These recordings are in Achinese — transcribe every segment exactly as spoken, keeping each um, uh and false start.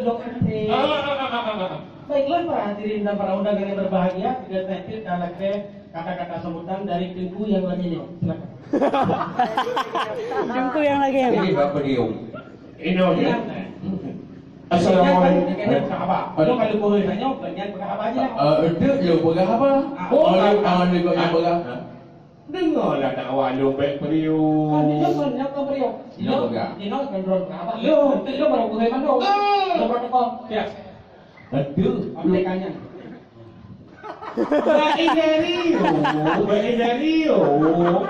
Ah, ah, ah, ah, ah, ah. Baiklah, para hadirin dan para undangan yang berbahagia, kita terakhir dan akhir kata-kata sambutan dari Teungku yang lagi nyoe. Silakan. Teungku yang lagi nyoe. Ini Bapak Diung. Ini dia. Assalamualaikum. Jangan, jangan peugah haba. Lo kalau boleh tanya, jangan peugah haba aja. Eh, itu lo peugah haba. Ah, oh, ah, ah, ni kau yang peugah. Deungoe lah dakwah lôn bèk peuriôh. Kan di lôn nyoe kon peuriôh. Lôn peugah. Di lôn kan droen peugah haba. Lôn. Nanti lôn baru peugah mandum. Ah. Lôn protokol. Ya. Aduh. Aplikanya. Bèk dari. Oh, bèk dari. Oh.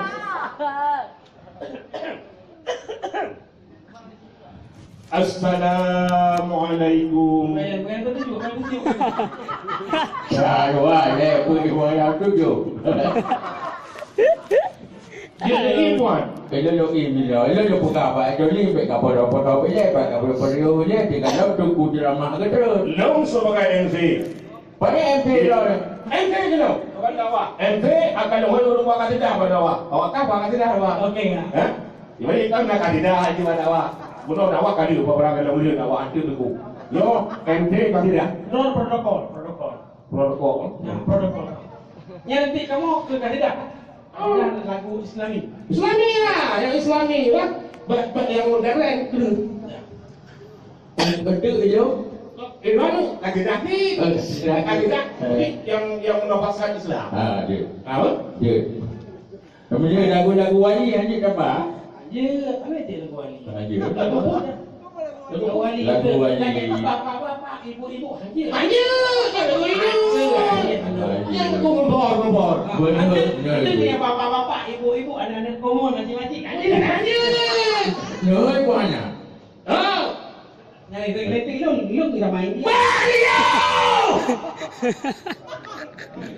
Assalamualaikum. Bukan, bukan begitu, bukan begitu. Selalu ah, ya, pergi buaya tujuh. Jadi, Tuan. Ilôn lôn im ilôn, ilôn lôn peugah bak Joni, bèk ka podo-podo bèk lé, bèk ka podo-podo lé, tinggai lôn tunggu ceramah ke terus. Lôn sebagai M C. Pada M P dah. M P ke tu? Bukan dakwah. M P akan hôi ureueng buat kasidah pada awak. Awak kan buat kasidah awak. Okey, ya. Ha? Jadi kan nak kasidah haji pada awak. Bunoe dakwah kali, beberapa kali ulun dakwah antu tu. Yo, M P kasidah. Nol protokol, protokol. Protokol. Ya, protokol. Yang nanti kamu ke kasidah. Ada lagu Islami. Islami lah, yang Islami lah. Bak, bak yang modern tu. Ya. Betul je. Eh, lalu, lagi dah ni. Eh, lagi dah. Eh. Ni yang, yang menopaskan Islam. Ah, dia. Tahu? Dia. Kemudian lagu-lagu wali yang dia tambah. Ya, apa dia lagu wali? Ah, dia. Lagu apa? Lagu wali. Lagu wali. Lagu bapak-bapak, ibu-ibu, hanya. Hanya, lagu itu. Hanya, hanya. Yang tu gempar, gempar. Benar, benar. Ada, ada yang bapak-bapak, ibu-ibu, anak-anak komun, makcik-makcik. Hanya, hanya. Ya, itu hanya. Oh. Nah, itu, itu, ilung, ilung tidak main dia. Mario!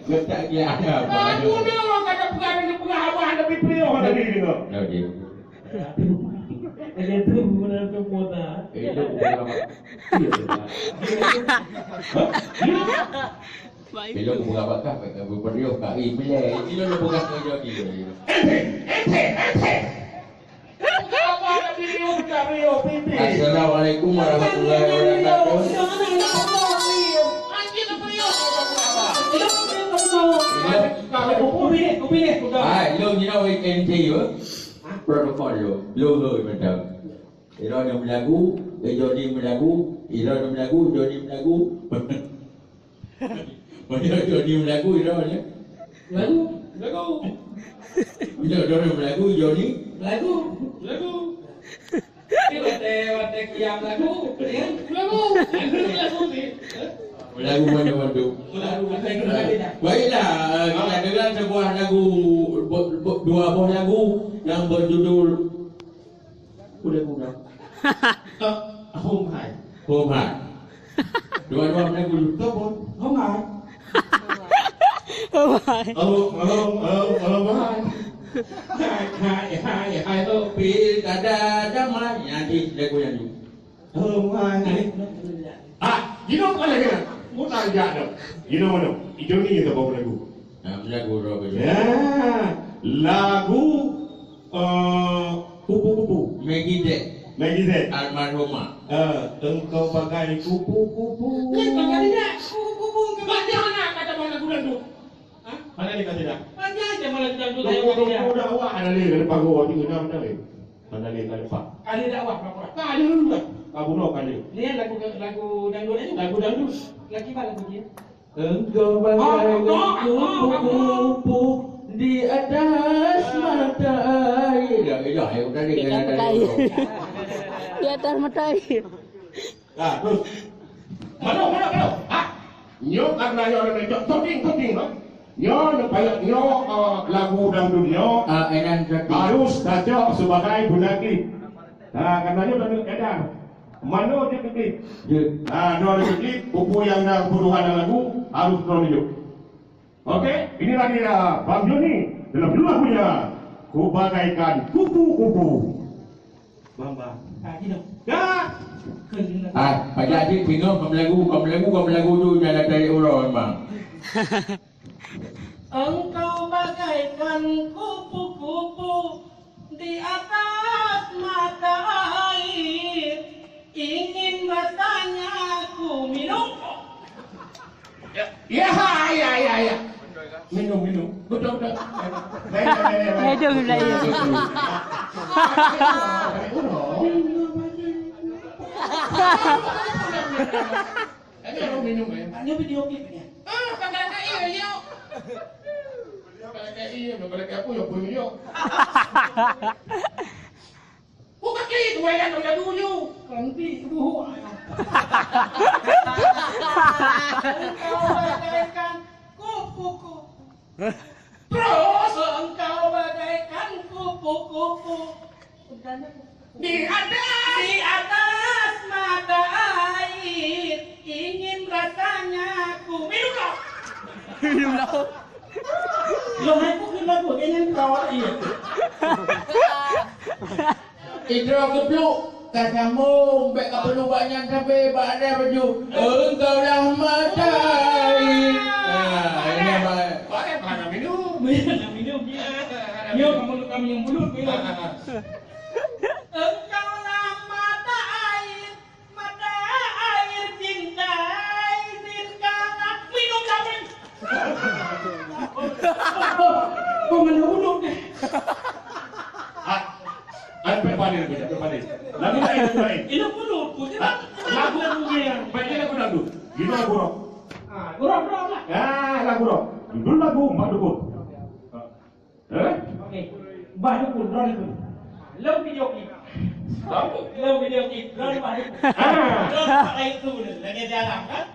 Letak dia ada apa? Aku dah kata pegang, dia pegang abah, ada pipi, oh, tadi gitu. Okey. Dia tu benar tu kota. Eh, itu bukan apa. Iya, iya. Hah? Iya. Baik. Ilung bukan apa kah? Bukan dia, Kak. Eh, boleh. Ilung bukan kerja dia. Ente, ente, ente. Assalamualaikum warahmatullahi wabarakatuh. Hai, lo, you know, N T U, protokol lo, lo, lo, macam. Ira ni melagu, eh, Joni melagu, Ira ni melagu, Joni melagu. Mana Joni melagu, Ira mana? Lagu. Lagu. Bila Joni melagu, Joni? Lagu. Lagu. Tapi watèe, watèe kiam lagu, ya? Lagu. Lagu ni lagu ni. Lagu mana, Wan Tu? Lagu mana? Baiklah, kita dengar sebuah lagu, bu-, bu-, dua buah lagu yang berjudul Udah budak. Eh, hom hai. Hom hai. Dua-dua mana guru? Tu pun. Hom hai. Hom hai. Hom, hom, hom, hom hai. Hai, hai, hai, hai, ho, pi, da, da, da, mai. Nyan di lagu nyan tu. Hom hai. Ah, you know apa lagi? Mau tanya dong. You know mana? Itu ni kita bawa lagu. Nah, lagu rock itu. Ya, lagu, eh, kupu-kupu. Maggie Z. Maggie Z. Almarhumah. Eh, engkau bagai kupu-kupu. Kupu-kupu, enggak ada. Kupu-kupu, enggak ada. Mana kata mana lagu dangdut? Hah? Mana dia kata dah? Tanya aja mana lagu dangdut. Kupu-kupu dah awak ada lagi, ada pagoh juga, dah, dah, dah. Mandalay ka leupah. Kali dakwah, pura-pura. Ka lheueh dah. Ka bunoe ka lheueh. Ni lagu, lagu dangdut ni. Lagu dangdut. Lagi mana lagu dia? Engkau bagai kupu-kupu di atas mata air. Ya, ya, ya, udah ni. Di atas mata air. Di atas mata air. Nah, terus. Mano, mano, mano? Ha? Nyoe karena nyoe ada cok, cok ding, cok ding, ha? Nyoe, nyoe, nyoe, eh, lagu dangdut nyoe. Ah, Enan Zaki. Harus tacok sebagai benda klip. Nah, karena nyoe benda klip. Mano dia klip? Dia. Nah, nyoe ada klip, buku yang dah buruan lagu, harus nyoe tunjuk. Oke, inilah dia Bang Joni dalam dua lagunya, Kubagaikan Kupu-Kupu. Bang, bang. Ah, gitu. Dah. Kena. Ah, pajak cit bingung, kau melagu, kau melagu, kau melagu tu, jangan tarik ular, bang. Engkau bagaikan kupu-kupu di atas mata air, ingin bertanya Ya, ya, ya, ya. Minum, minum. Betul, betul. Baik, baik, baik, baik. Minum, minum. Ada orang minum, eh? Tanya video klip ni. Ah, pakai K I, ya. Pakai K I, ya, pakai K I, ya, punya. Buka klip, wayang udah dulu. Ganti dulu. Kau bagaikan kupu-kupu. Terus engkau bagaikan kupu-kupu. Di atas, di atas mata air, ingin rasanya ku minum lah. Minum lah. Lo hai ku kena ku ingin kau air. Idroe geuduek ka sambong, bèk ka peunuh bak nyan sabe bak ada baju. Engkau lah mata air. Ah, ini baik. Pakai mana minum? Mana minum dia? Yo, kamu lu kami yang bulut, yo. Engkau lah mata air, mata air cinta, izinkanlah minum kami. Kau mana bulut deh? Ah, ah, pèk pané, pèk pané. Lagu lain, lagu lain. Ini bulut, bulut. Ah, lagu, lagu yang, baik, lagu dangdut. Gimana lagu rock? Ah, rock, rock lah. Ah, lagu rock. Judul lagu Mbah Dukun. Ah. Eh? Okey. Mbah Dukun, rock lagu. Lom video klip. Apa? Lom video klip, rock Mbah Dukun. Ah. Rock Mbah Dukun, lagi jalan, kan?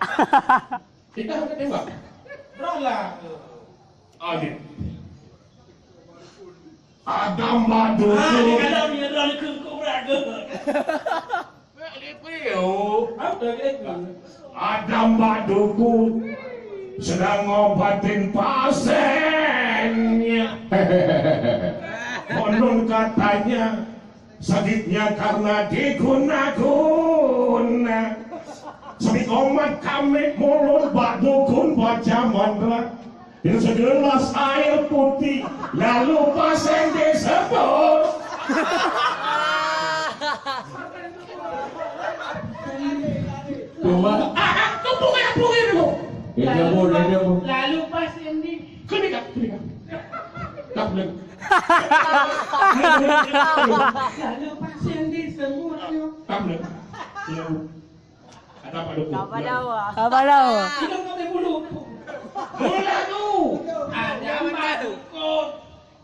Kita akan tembak. Roh lah. Amin. Adam bak dukun. Ah, dia kata dia roh ni kengkong raga. Apa dia? Adam bak dukun. Sedang ngobatin pasiennya. Konon katanya, sakitnya karena diguna-guna. Sabé komat kamét mulod bak dukun baca mantra. Dengan segelas air putih, lalu pasien disebut. Cuma ah, ah, tunggu, tunggu, tunggu dulu. Dia nyambung, dia nyambung. Lalu pasien di Kena tak? Kena tak? Tak boleh. Lalu pasien di semua. Tak boleh. Ya. Kata Pak Dukun. Kapalawa. Kapalawa. Kita tak boleh bulu. Mula tu. Ada Pak Dukun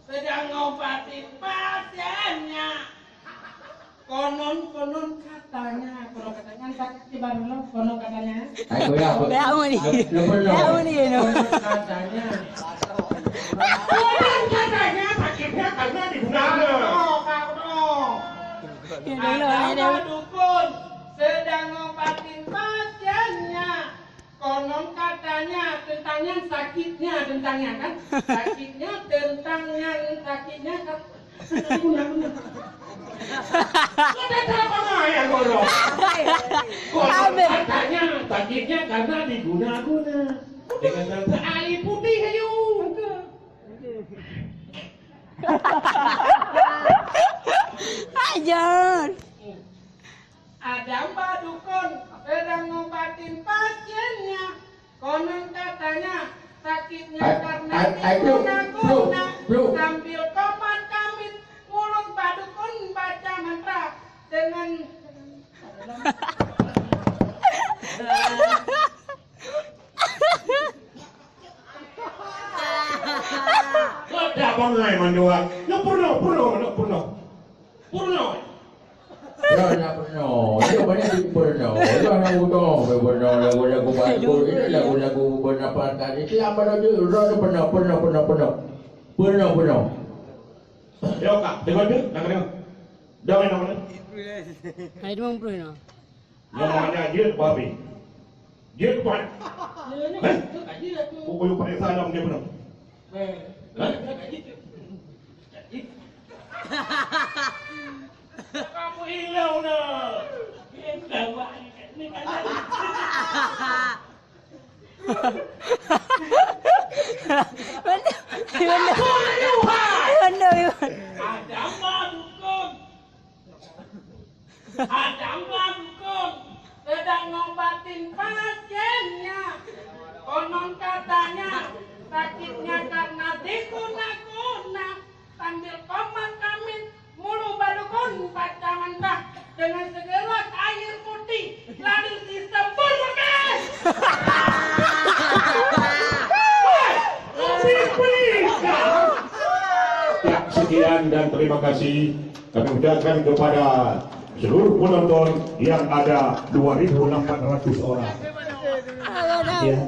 sedang ngobatin pasiennya. Konon, konon katanya, konon katanya, entah kiban lo, konon katanya. Hai, kuya, kuya. Dah muni. Lu, lu pernah? Dah muni, no. Konon katanya. Konon katanya sakitnya karena diguna. Oh, Pak Bro. Ya, dulu, ada ya, dulu. Pak Dukun sedang ngobatin pasiennya. Konon katanya tentang nyan sakitnya, tentang nyan kan? Sakitnya tentang nyan sakitnya kan? Guna-guna. Kau tak tahu apa yang konon. Konon katanya sakitnya karena diguna-guna. Dengan rasa air putih ayu. Ajar. Ada Mbah Dukun sedang ngobatin pasiennya. Konon katanya sakitnya karena diguna-guna. Sambil komat kamit mulut Mbah Dukun baca mantra dengan Kau tak bangai mandua. Nak pernah, pernah, nak pernah. Purno. Purno, nak purno. Dia banyak di purno. Dia nak purno, purno, lagu-lagu baru. Ini lagu-lagu bernapakan. Itu yang mana dia? Purno, purno, purno, purno. Purno, purno. Ya, Kak. Dengar dia, dengar dia. Dengar dia, dengar dia. Hai, dua puluh, no. Nyang mana jeuet bak habéh? Jeuet bak. Hah? Pokok yuk pakai salam dia pernah. Hah? Kamu hilang dah. Hilang balik ni kan. Bener, bener. Bener, bener. Ada apa, Dukun? Ada Mbah Dukun sedang ngobatin pasiennya. Konon Ambil paman kami mulu balukon patang anda dengan segelas air putih lalu disembur makan. Wah, kopi pulih. Ya, sekian dan terima kasih kami ucapkan kepada seluruh penonton yang ada dua ribu lapan ratus orang. Ya.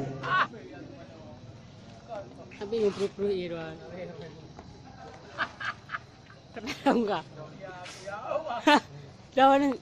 Tapi yang perut-perut iya doang. Kenapa enggak? Dah mana?